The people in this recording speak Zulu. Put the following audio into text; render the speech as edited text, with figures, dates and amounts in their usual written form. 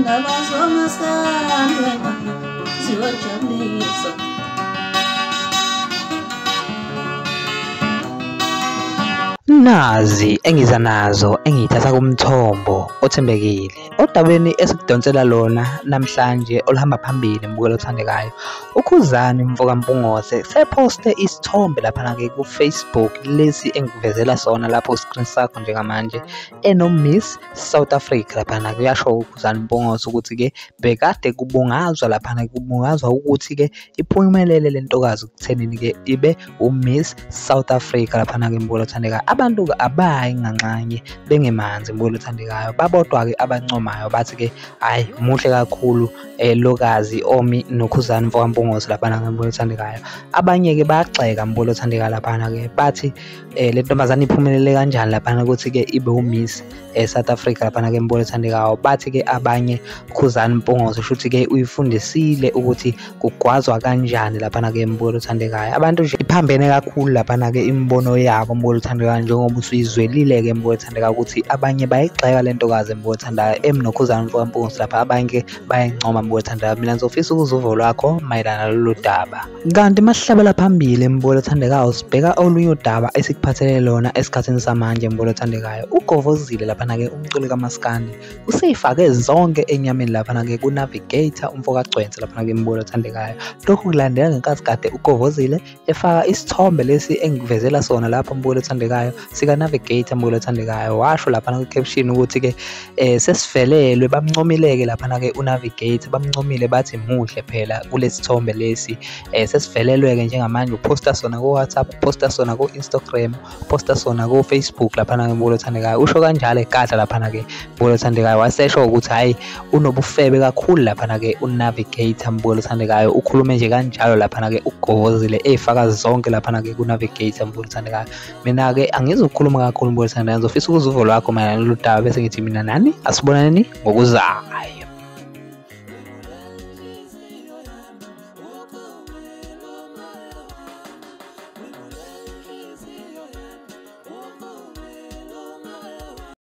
Indaba zomaskandi wena ziyojabulisa. Nazi engiza nazo engiyithatha kumthombo othembekile odabeni esikudonsela lona namhlanje oluhamba phambili mbukelo othandekayo. UKhuzani mfoka Mpungose seposte isithombe laphana-ke ku-Facebook lesi engikuvezela sona lapho screen sakho njengamanje eno-Miss South Africa laphana. Kuyasho uKhuzani Mpungose ukuthi-ke bekade kubungazwa laphana, kubungazwa ukuthi-ke iphumelele le ntokazi ekuthenini-ke ibe u-Miss South Africa laphana-ke mbukelo othandekayo. Abantu-ke abayi nganxanye bengemanzi mbukelo othandekayo, babodwa-ke abancomayo bathi-ke hhayi muhle kakhulu lokazi omi noKhuzani mfoka Mpungose laphana-ke mbukelo othandekayo. Abanye-ke bayagxeka mbukelo othandekayo laphana-ke bathi le ntombazane iphumelele kanjani laphana ukuthi-ke ibe u-Miss South Africa laphana-ke mbukelo othandekayo. Bathi-ke abanye Khuzani Mpungose shuthi-ke uyifundisile ukuthi kugwazwa kanjani laphana-ke mbukelo othandekayo. Abantu nje iphambene kakhulu laphana-ke imibono yabo mbukelo othandekayo, njengoba usuyizwelile-ke mbukelo othandekayo ukuthi abanye bayigxeka le ntokazi mbukelo othandekayo emnoKhuzani mfoka Mpungose lapha, abanye-ke bayayincoma mbukelo othandekayo. Mina ngizofisa ukuzwa uvo lwakho mayelana nalolu daba. Kanti masihlabela phambili mbukelo othandekayo, sibheka olunye udaba esikuphathele lona esikhathini samanje mbukelo othandekayo. Ugovozile laphana-ke umculi kaMaskandi useyifake zonke enyameni laphana-ke ku-Navigator umfoka Gcwensa laphana-ke mbukelo othandekayo. Lokhu kulandela ngenkathi kade ugovozile efaka isithombe lesi engikuvezela sona lapho mbukelo othandekayo sika-Navigator mbukelo othandekayo. Washo laphana kwi-caption ukuthi-ke sesivelelwe, bamncomile-ke laphana-ke uNavigator, bamncomile bathi muhle phela kulesithombe lesi. Sesivelelwe-ke njengamanje, uphosta sona ku-WhatsApp, uphosta sona ku-Instagram, uphosta sona ku-Facebook laphana-ke mbukelo othandekayo. Usho kanjalo egadla laphana-ke mbukelo othandekayo, wasesho ukuthi hhayi unobufebe kakhulu laphana-ke uNavigator mbukelo othandekayo. Ukhulume nje kanjalo laphana-ke ugovozile ey'faka zonke laphana-ke ku-Navigator mbukelo othandekayo. Mina-ke angizukukhuluma kakhulu mbukelo othandekayo, ngizofisa ukuzwa uvo lwakho mayelana nalolu daba bese ngithi mina nani asibonaneni ngokuzayo.